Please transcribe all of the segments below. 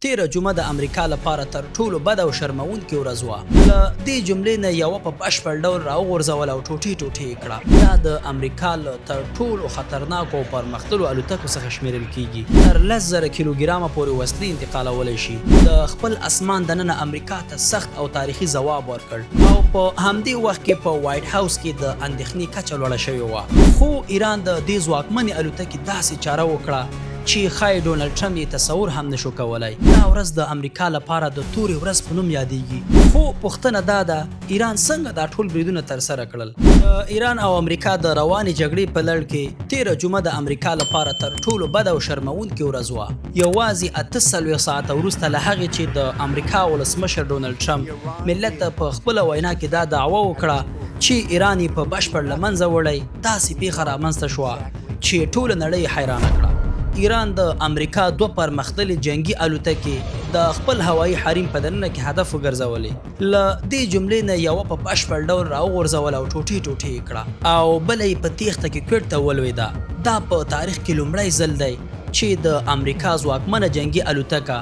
تېره جمعه د امریکا لپاره تر ټولو بده او شرموونکې ورځ وه. له دې جملې نه یوه په بشپړ ډول راوغورځوله او ټوټې ټوټې یې کړه. دا د امریکا له تر ټولو خطرناکو او پرمختللو الوتکو څخه شمېرل کېږي. تر 10,000 کیلوګرامه پورې وسلې انتقالولی شي. د خپل اسمان دننه امریکا ته سخت او تاریخي ځواب ورکړ او په همدې وخت کې په وایټ هاوس کې د اندېښنې کچه لوړه شوې وه. خو ایران د دې ځواکمنې الوتکې داسې چاره وکړه چې ښايي ډونالډ ټرمپ یې تصور هم نه شو کولای. دا ورځ د امریکا لپاره د تورې ورځ په نوم یادېږي. خو پوښتنه دا ده، ایران څنګه دا ټول بریدونه ترسره کړل؟ د ایران او امریکا د روانې جګړې په لړ کې تېره جمعه د امریکا لپاره تر ټولو بده او شرموونکې ورځ وه. یوازې 48 ساعته وروسته له هغې چې د امریکا ولسمشر ډونالډ ټرمپ ملت ته په خپله وینا کې دا دعوه وکړه چې ایران یې په بشپړ له منځه وړی، داسې پېښه رامنځته شوه چې ټوله نړۍ یې حیرانه کړه. ایران د امریکا دوه پرمختللې جنګي الوتکې د خپل هوایي حریم په دننه کې هدف وګرځولې. له دې جملې نه یوه په بشپړ ډول راوغورځوله او ټوټې ټوټې یې کړه او بله یې په تېښته کې کویټ ته ولوېده. دا په تاریخ کې لومړی ځل دی چې د امریکا ځواکمنه جنګي الوتکه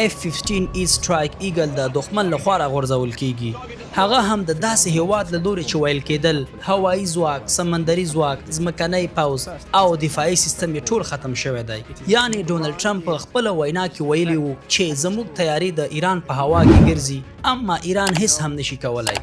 اېف ففټین ای سټرایک ایګل د دښمن له خوا راغورځول کېږي، هغه هم د داسې هېواد له لورې چې ویل کېدل هوایي ځواک، سمندري ځواک، ځمکنی پوځ او دفاعي سیستم یې ټول ختم شوی دی. یعنې ډونلډ ټرمپ په خپله وینا کې ویلي وو چې زموږ طیارې د ایران په هوا کې ګرځي، اما ایران هېڅ هم نه شي کولای.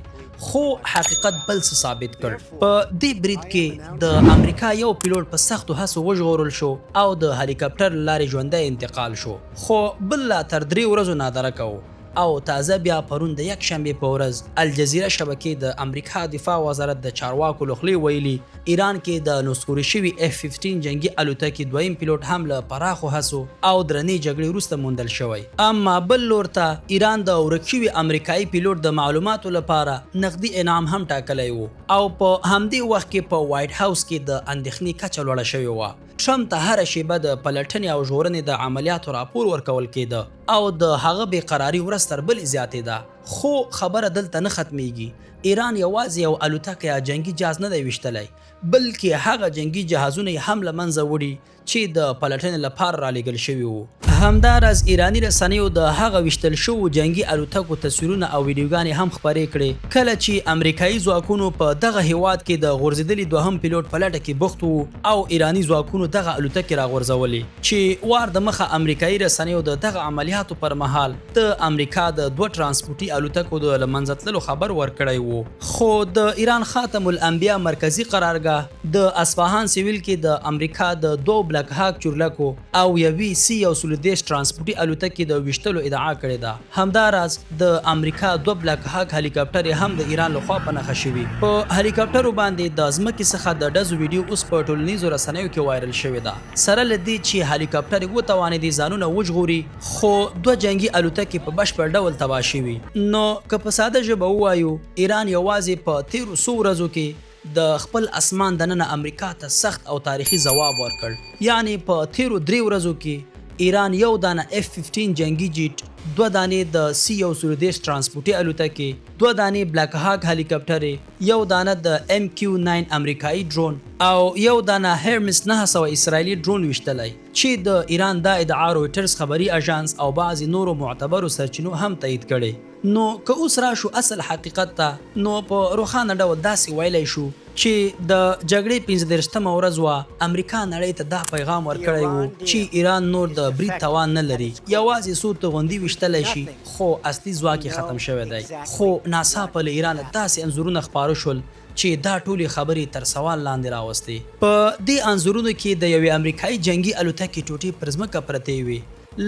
خو حقیقت بل څه ثابت کړ. په دې برید کې د امریکا یو پیلوټ په سختو هڅو وژغورل شو او د هلیکاپټر له لارې ژوندی انتقال شو. خو بل لا تر درې ورځو نادرکه و او تازه بیا پرون د یکشنبې په ورځ الجزیره شبکې د امریکا دفاع وزارت د چارواکو له خولې ویلي، ایران کې د نسکورې شوي اېف ففټین جنګي الوتکې دویم پیلوټ هم له پراخو هڅو او درنې جګړې وروسته موندل شوی. اما بل لور ته ایران د ورک شوي امریکايي پیلوټ د معلوماتو لپاره نقدي انعام هم ټاکلی و او په همدې وخت کې په وایټ هاوس کې د اندېښنې کچه لوړه شوې وه. ټرمپ ته هره شېبه د پلټنې او ژغورنې د عملیاتو راپور ورکول کېده او د هغه بې قراري ورځ تر بلې زیاتېده. خو خبره دلته نه ختمېږي. ایران یوازې یو الوتکه یا جنګي جهاز نه دی ویشتلی، بلکې هغه جنګي جهازونه یې هم له منځه وړي چې د پلټنې لپاره رالېږل شوي وو. همداراز ایراني رسنیو د هغه ویشتل شوو جنګي الوتکو تصویرونه او ویډیوګانې هم خپرې کړې، کله چې امریکايي ځواکونو په دغه هېواد کې د غورځېدلي دوهم پیلوټ په لټه کې بوخت وو او ایراني ځواکونو دغه الوتکې راغورځولې، چې وار د مخه امریکايي رسنیو د دغه عملیاتو پر مهال د امریکا د دوه ترانسپورټي الوتکو د له منځه تللو خبر ورکړی وو. خو د ایران خاتم الانبیا مرکزي قرارګاه د اصفهان سویل کې د امریکا د دوو بلک هاک چورلکو او یوې سي 130 ترانسپورټي الوتکې د ویشتلو ادعا کړې ده. همداراز د امریکا دوه بلک هاک هلیکاپټرې هم د ایران له خوا په نښه شوي. په هلیکاپټرو باندې د ځمکې څخه د ډزو ویډیو اوس په ټولنیزو رسنیو کې وایرل شوې ده. سره له دې چې هلیکاپټرې وتوانېدې ځانونه وژغوري، خو دوه جنګي الوتکې په بشپړ ډول تباه شوي. نو که په ساده ژبه ووایو، ایران یوازې په تېرو څو ورځو کې د خپل اسمان دننه امریکا ته سخت او تاریخي ځواب ورکړ. یعنې په تېرو درې ورځو کې ایران یو دانه اېف ففټین جنګي جیټ، دوه دانې د سي 130 ترانسپورټي الوتکې، دوه دانې بلک هاک هلیکاپټرې، یو دانه د اېم کیو ناین امریکايي ډرون او یو دانه هرمس 900 اسراییلي ډرون ویشتلی، چې د ایران دا ادعا رویټرز خبري اژانس او بعضې نورو معتبرو سرچینو هم تایید کړې. نو که اوس راشو اصل حقیقت ته نو په روښانه ډول داسې ویلی شو چې د جګړې 35 مه ورځ وه، امریکا نړۍ ته دا پیغام ورکړی و چې ایران نور د برید توان نه لري، یوازې څو توغندي ویشتلی شي خو اصلي ځواک یې ختم شوی دی. خو ناڅاپه له ایرانه داسې انځورونه خپاره شول چې دا ټولې خبرې تر سوال لاندې راوستې. په دې انځورونو کې د یوې امریکایي جنګي الوتکې ټوټې پر ځمکه پرتې وې،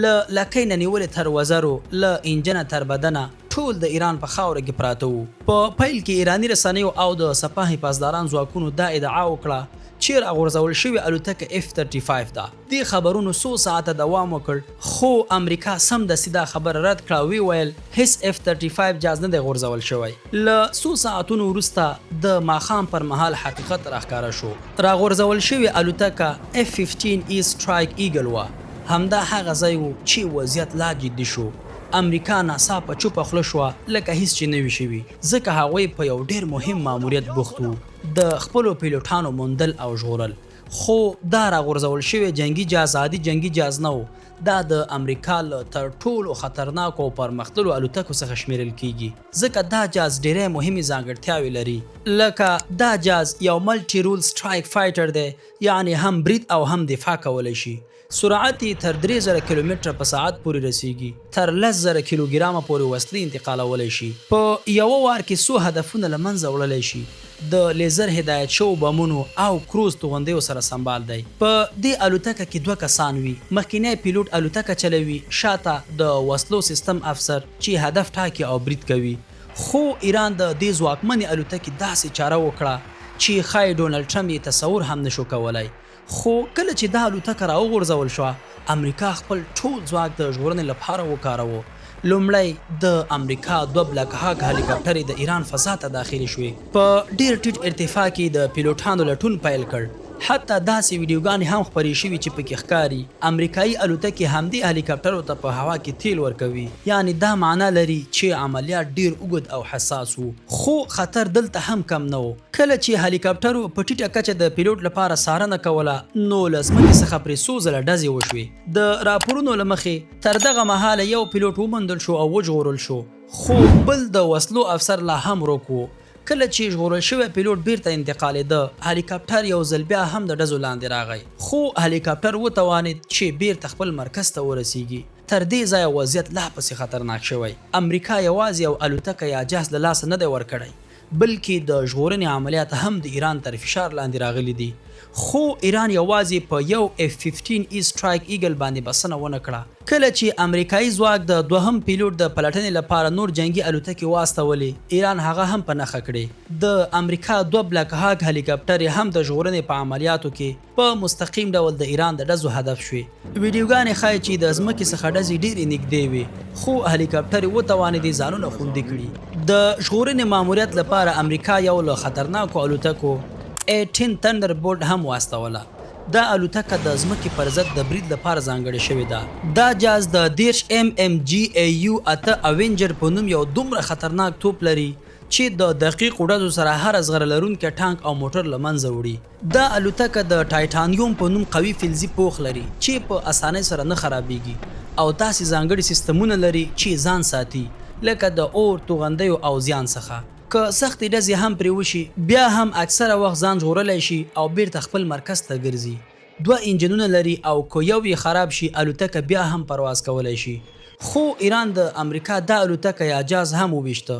له لکۍ نه نیولې تر وزرو، له انجنه تر بدنه، ټول د ایران په خاوره کې پراته وو. په پیل کې ایراني رسنیو او د سپاه پاسداران ځواکونو دا ادعا وکړه چې راغورځول شوې الوتکه اېف ترټي فایف ده. دې خبرونو څو ساعته دوام وکړ، خو امریکا سمدستي دا خبره رد کړه او ویې ویل، هېڅ اېف ترټي فایف جهاز نه دی غورځول شوی. له څو ساعتونو وروسته د ماښام پر مهال حقیقت راښکاره شو. راغورځول شوې الوتکه اېف ففټین ای سټرایک ایګل وه. همدا هغه ځای و چې وضعیت لا جدي شو. امریکا ناڅاپه چوپه خوله شوه لکه هیڅ چې نه وي شوي، ځکه هغوی په یو ډېر مهم ماموریت بوخت وو، د خپلو پیلوټانو موندل او ژغورل. خو دا راغورځول شوی جنګي جاز عادي جنګي جاز نه و، دا د امریکا له تر ټولو خطرناکو او پرمختللو الوتکو څخه شمیرل کیږي، ځکه دا جاز ډیری مهمې ځانګړتیاوې لري، لکه دا جاز یو multi role strike fighter دی، یعنې هم برید او هم دفاع کولی شي، سرعت یې تر 3000 کیلومتره په ساعت پورې رسیږي، تر 10,000 کیلوګرامه پورې وسلې انتقالولی شي، په یوه وار کې څو هدفونه له منځه وړلی شي، د لیزر هدایت شوو بمونو او کروز توغندیو سره سمبال دی. په دې الوتکه کې دوه کسان وي، مخکینی پیلوټ الوتکه چلوي، شاته د وسلو سیستم افسر چې هدف ټاکي او برید کوي. خو ایران د دې ځواکمنې الوتکې داسې چاره وکړه چې ښايي ډونلډ ټرمپ یې تصور هم نه شو کولای. خو کله چې دا الوتکه راوغورځول شوه، امریکا خپل ټول ځواک د ژغورنې لپاره وکاروه. لومړی، د امریکا دوه بلک هاک هلیکاپټرې د ایران فضا ته داخلې شوې، په ډېر ټیټ ارتفاع کې د پیلوټانو لټون پیل کړ. حتی داسې ویډیوګانې هم خپرې شوي چې پکې ښکاري امریکایي الوتکې همدې هلیکاپټرو ته په هوا کې تیل ورکوي، یعنې دا معنا لري چې عملیات ډېر اوږد او حساس وو. خو خطر دلته هم کم نه و. کله چې هلیکاپټرو په ټیټه کچه د پیلوټ لپاره څارنه کوله، نو له ځمکې څخه پرې څو ځله ډزې وشوې. د راپورونو له مخې تر دغه مهاله یو پیلوټ وموندل شو او وژغورل شو، خو بل د وسلو افسر لا هم ورک و. کله چې ژغورل شوی پیلوټ بیرته انتقالېده، هلیکاپټر یو ځل بیا هم د ډزو لاندې راغی، خو هلیکاپټر وتوانید چې بیرته خپل مرکز ته ورسیږي. تر دې ځایه وضعیت لا پسې خطرناک شوی. امریکا یوازې یو الوتکه یا جهاز له لاسه نه دی ورکړی، بلکې د ژغورنې عملیات هم د ایران تر فشار لاندې راغلي دي. خو ایران یوازې په یو اف 15 ای سټرایک ایګل باندې بسنه ونه کړه. کله چې امریکایي ځواک د دوهم پیلوټ د پلټنې لپاره نور جنګي الوتکې واستولې، ایران هغه هم په نښه کړې. د امریکا دوه بلک هاک هلیکاپټرې هم د ژغورنې په عملیاتو کې په مستقیم ډول د ایران د ډزو هدف شوې. ویډیوګانې ښایي چې د ځمکې څخه ډزې ډېرې نږدې وې، خو هلیکاپټرې وتوانېدې ځانونه خوندي کړي. د ژغورنې ماموریت لپاره امریکا یو له خطرناکو الوتکو ای 10 تندر بولټ هم واستوله. دا الوتکه د ځمکې پر ضد د برید لپاره ځانګړې شوې ده. دا جاز د 30 ایم ایم جي ای یو 8 اوینجر په نوم یو دومره خطرناک توپ لري چې د دقیقو ډزو سره هره زغره لرونکی ټانک او موټر له منځه وړي. دا الوتکه د ټایټانیوم په نوم قوي فلزي پوښ لري چې په اسانۍ سره نه خرابیږي او داسې ځانګړي سیستمونه لري چې ځان ساتي، لکه د اور، توغندیو او زیان څخه. که سختې ډزې هم پرې وشي، بیا هم اکثره وخت ځان ژغورلی شي او بیرته خپل مرکز ته ګرځي. دوه انجنونه لري او که یو یې خراب شي، الوتکه بیا هم پرواز کولی شي. خو ایران د امریکا دا الوتکه یا جاز هم وویشته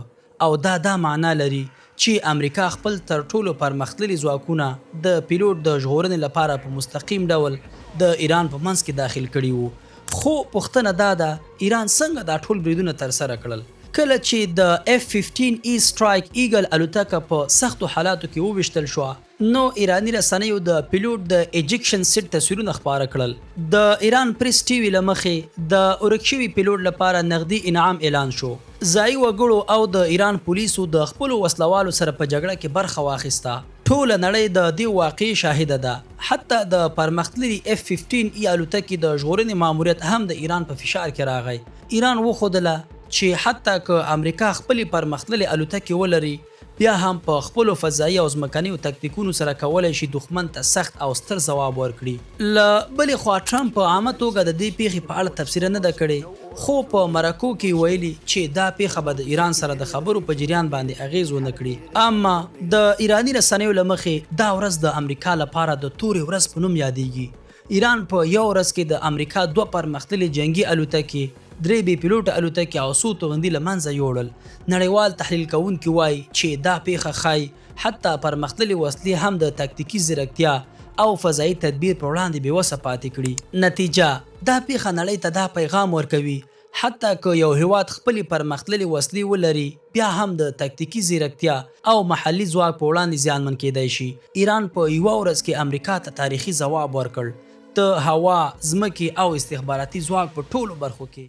او دا دا معنا لري چې امریکا خپل تر ټولو پرمختللي ځواکونه د پیلوټ د ژغورنې لپاره په مستقیم ډول د ایران په منځ کې داخل کړي وو. خو پوښتنه دا ده، ایران څنګه دا ټول بریدونه ترسره کړل؟ کله چې د اف 15 ای سټرایک ایګل الوتکه په سختو حالاتو کې وویشتل شوه، نو ایراني رسنیو د پیلوټ د ایجکشن سیټ تصویرونه خپاره کړل. د ایران پریس ټي وي له مخې د ورک شوي پیلوټ لپاره نغدي انعام اعلان شو. ځایي وګړو او د ایران پولیسو د خپلو وسلوالو سره په جګړه کې برخه واخیسته. ټوله نړۍ د دې واقعې شاهده ده. حتی د پرمختللي اف 15 ای الوتکې د ژغورنې ماموریت هم د ایران په فشار کې راغی. ایران وښودله چې حتی که امریکا خپلې پرمختللې الوتکې ولري، بیا هم په خپلو فضایي او ځمکنیو تکتیکونو سره کولی شي دښمن ته سخت او ستر ځواب ورکړي. له بلې خوا ټرمپ په عامه توګه د دې پیښې په اړه تبصره نه ده کړې، خو په مرکو کې ویلي چې دا پیښه به د ایران سره د خبرو په جریان باندې اغیز ونه کړي. اما د ایراني رسنیو له مخې دا ورځ د امریکا لپاره د تورې ورځ په نوم یادیږي. ایران په یو ورځ کې د امریکا دوه پرمختللې جنګي الوتکې، 3 بې پیلوټه الوتکې او څو توغندي له منځه یوړل. نړیوال تحلیل کوونکي وایي چې دا پیښه ښایي حتی پرمختللې وسلې هم د تاکتیکي ځیرکتیا او فضایي تدبیر پر وړاندې بې وسه پاتې کړي. نتیجه، دا پیښه نړۍ ته دا پیغام ورکوي، حتی که یو هیواد خپلې پرمختللې وسلې ولري، بیا هم د تاکتیکي ځیرکتیا او محلي ځواک په وړاندې زیانمن کیدای شي. ایران په یوه ورځ کې امریکا ته تاریخي ځواب ورکړ، د هوا، ځمکې او استخباراتي ځواک په ټولو برخو کې.